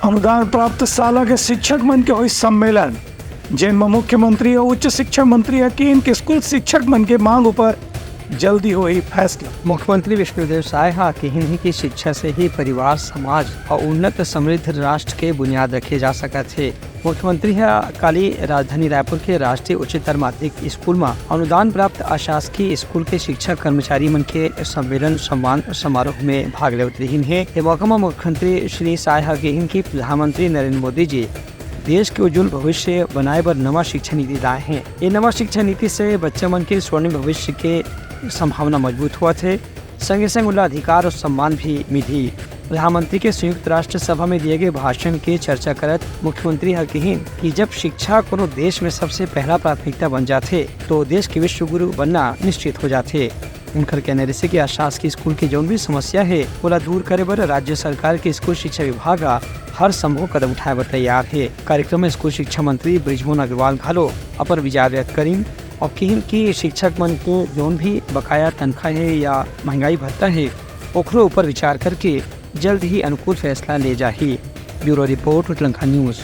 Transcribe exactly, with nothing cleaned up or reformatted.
अनुदान प्राप्त शाला के शिक्षक मन के होई सम्मेलन, जेन म मुख्यमंत्री अउ उच्च शिक्षा मंत्री ह किहिन के स्कूल शिक्षक मन के मांग ऊपर जल्दी होई फैसला। मुख्यमंत्री विष्णुदेव साय ह किहिन हे कि शिक्षा से ही परिवार, समाज अउ उन्नत समृद्ध राष्ट्र के बुनियाद रखे जा सकत हे। मुख्यमंत्री ह काली राजधानी रायपुर के राष्ट्रीय उच्चतर माध्यमिक स्कूल म अनुदान प्राप्त अशासकीय स्कूल के शिक्षक कर्मचारी मन के सम्मेलन सम्मान समारोह में भाग लेवत रहिन हे। ए मौका म मुख्यमंत्री श्री साय ह किहिन कि प्रधानमंत्री नरेंद्र मोदी जी देश के उज्जवल भविष्य बनाए बर नवा शिक्षा नीति लाए हे। ये नवा शिक्षा नीति से बच्चा मन के स्वर्णिम भविष्य के संभावना मजबूत होवत हे। संगे संग उला अधिकार अउ सम्मान भी मिलही। प्रधानमंत्री के संयुक्त राष्ट्र सभा में दिए गए भाषण के चर्चा करत मुख्यमंत्री ह किहिन कि जब शिक्षा कोनो देश में सबसे पहला प्राथमिकता बन जाथे, तो देश के विश्व गुरु बनना निश्चित हो जाथे। उनकर कहना रहिसे कि अशासकीय स्कूल के जौन भी समस्या हे, ओला दूर करे बर राज्य सरकार के स्कूल शिक्षा विभाग ह हर संभव कदम उठाए बर तैयार हे। कार्यक्रम में स्कूल शिक्षा मंत्री बृजमोहन अग्रवाल घलो अपन विचार व्यक्त करिन अउ किहिन कि शिक्षक मन के जौन भी बकाया तनख्वाह हे या महंगाई भत्ता हे, ओखरो ऊपर विचार करके जल्द ही अनुकूल फैसला ले जाही। Bureau report, Utlankha news.